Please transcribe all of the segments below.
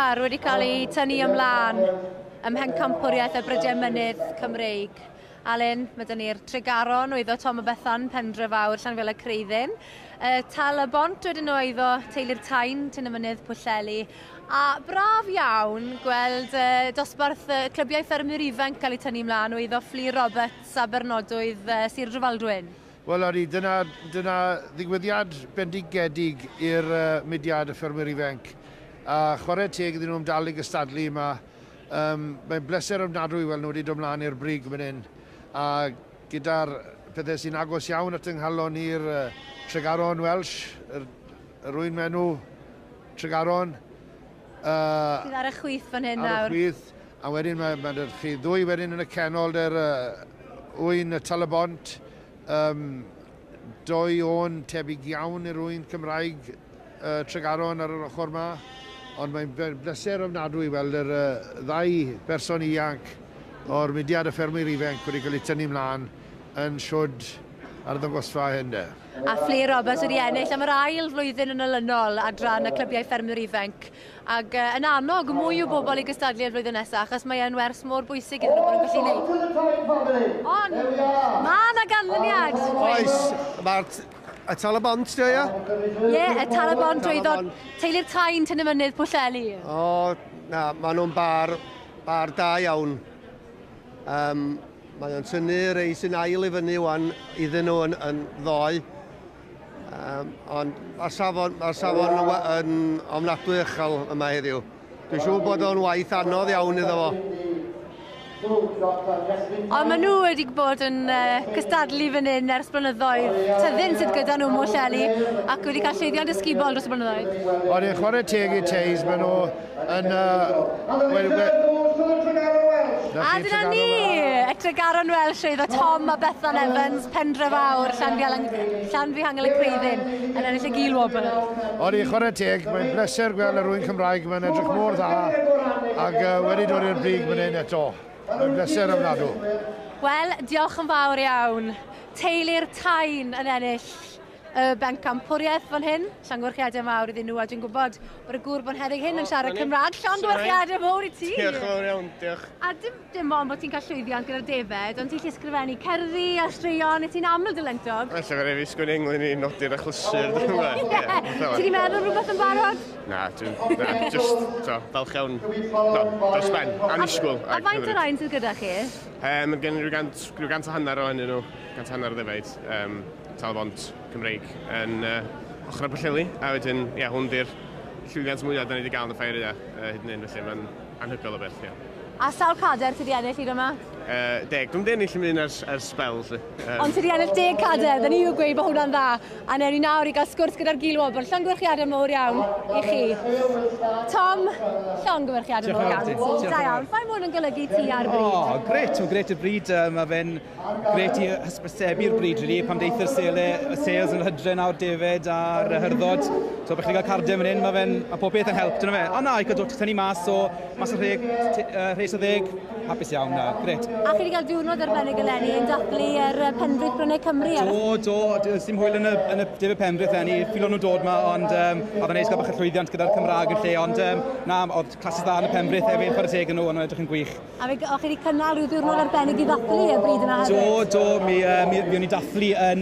pâr wedi cael eu tynnu ymlaen ym Mhencampwriaeth y Brydiau Mynydd Cymreig. Alun, mae dyn ni'r Tregaron o eiddo Tom a Bethan, Pendre Fawr, Llanfela Creuddyn. Tal y Bont wedyn o eiddo teulu'r Tain, Tyn y Mynydd, Pwllheli. A braf iawn gweld dosbarth clybiau ffermwyr ifanc cael eu tynnu ymlaen o eiddo Fflur Roberts a Bernodwydd Sir Drefaldwyn. Wel, odi, dyna, dyna ddigwyddiad bendigedig i'r mudiad y ffermwyr ifanc. A chwarae teg iddyn nhw am dal i gystadlu yma. Mae'n bleser ofnadwy i weld nhw wedi dod mlaen i'r brig fan hyn. A gyda'r pethau sy'n agos iawn at yng nghalon i'r Tregaron Welsh, yr, yr ŵyn menw Tregaron. Sydd ar y chwith fan hyn nawr. Ar y chwith. A wedyn mae, mae chi ddwy wedyn yn y cenol, yr ŵyn y Tal-y-bont. Dou ôn tebyg iawn i'r ŵyn Cymraeg Tregaron ar yr ochr 'ma, ond mae'n bleser ofnadwy weld yr ddau berson ifanc o'r mudiad y ffermwyr ifanc wedi cael eu tynnu mlaen yn siwd arddangosfa hyn de. A Fflur Roberts wedi ennill am yr ail flwyddyn yn olynol adran y clybiau ffermwyr ifanc. Ac yn annog mwy o bobl i gystadlu y flwyddyn nesaf, achos mae e'n wers mor bwysig iddyn nhw bod nhw'n gallu gwneud. Ond, mae yna ganlyniad! Oes, mae'r y Tal-y-bont, dio, ia? Ie, y Tal-y-bont oedd o teulu'r Tain, Tyn y Mynydd, Pwllheli. O, na, maen nhw'n bar, bar da iawn. Mae o'n tynnu rei sy'n ail i fyny wan iddyn nhw yn, yn ddoe. Ond mae'r safon, mae'r safon yn, yn ofnadwy uchel yma heddiw. Dwi'n siŵr bod o'n waith anodd iawn iddo fo. Ond maen nhw wedi bod yn cystadlu fan hyn ers blynyddoedd. Tyddyn sydd gyda nhw Mwllheli ac wedi cael llwyddiant ysgubol dros y blynyddoedd. Ond i chwarae teg i Teis, maen nhw yn... A dyna ni! Y Tregaron Welsh oedd o Tom a Bethan Evans, Pendre Fawr, Llanfihangel y Creuddyn, yn ennill y gil wobr. Ond i chwarae teg, mae'n bleser gweld yr ŵyn Cymraeg, mae'n edrych mor dda, ac wedi dod i'r brig fan hyn eto. Mae'n bleser ofnadw. Wel, diolch yn fawr iawn. Teulu'r Tain yn ennill y bencampwriaeth fan hyn. Llongyfarchiadau mawr iddyn nhw, a dwi'n gwybod bod y gŵr bonheddig hyn yn siarad Cymraeg. Llongyfarchiadau mawr i ti! Diolch yn fawr iawn, diolch. A dim, dim ond bod ti'n cael llwyddiant gyda'r defed, ond ti'n gallu ysgrifennu cerddi a straeon, ti'n aml dylentog. Felly fe fi sgwennu englyn i nodi'r achlysur, dwi'n gwybod. Ie, ti wedi meddwl rhywbeth yn barod? Na, dwi'n, na, just, to, falch iawn, no, dros ben, annisgwyl. A faint o rain sydd gyda chi? Mae gen i rhyw gant, rhyw gant a hanner ohonyn nhw, gant a hanner o ddefaid. Tal-y-bont Cymreig yn ochr y Pwllheli, a wedyn, ie, hwn di'r llwyddiant mwyaf da ni wedi gael yn y ffair aeaf hyd yn hyn, felly mae'n anhygoel o beth, ie. A sawl cadair ti wedi ennill hyd yma? 10. Dwi'n wedi ennill yn un ers, ers sbel, lle. Ond ti wedi ennill 10 cadair, da ni yw gweud bod hwnna'n dda. A newn ni nawr i gael sgwrs gyda'r gil wobr. Llongyfarchiadau mawr iawn i chi. Tom, llongyfarchiadau mawr iawn. Da iawn. Faint mae hwn yn golygu ti a'r bryd? O, oh, gret, mae'n gret y bryd. Mae fe'n gret i hysbysebu'r bryd, really, pam deitha'r sele, y sales yn hydre nawr, defed a'r hyrddod. So, bych chi'n cael cardiau fan hyn, mae fe'n, mae pob beth yn help, dyna fe. O na, i cael dod tynnu mas o, mas o rheg, rhes o ddeg, hapus iawn na, gret. A chi wedi cael diwrnod arbennig eleni yn dathlu yr Penfrith Bryniau Cymru? Do, do, dim hwyl yn y, yn y David Penfrith eleni, ffilo nhw dod ma, ond oedd e'n neis gael bach o llwyddiant gyda'r Cymraeg yn lle, ond na, oedd classes dda yn y Penfrith hefyd, chwarae teg yn nhw, ond edrych yn gwych. A fe, o'ch chi wedi cynnal rhyw ddiwrnod arbennig i ddathlu y bryd yna hefyd? Do, do, mi, mi, mi o'n i dathlu yn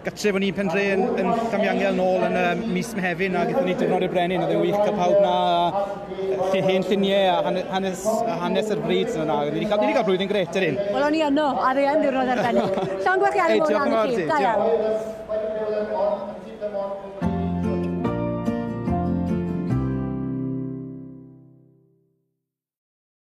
gartref o'n i'n Pendre yn, yn Llanfihangel nôl yn mis Mehefin, a gyda ni diwrnod i'r brenin, oedd e'n wych cael pawb na, hen lluniau a hanes, a hanes yr bryd. So, na, ni wedi cael, ni wedi cael blwyddyn gret yr un. Wel, o'n i yno, a fe yn ddiwrnod arbennig. Llongyfarchiadau mawr iawn i chi. Da iawn.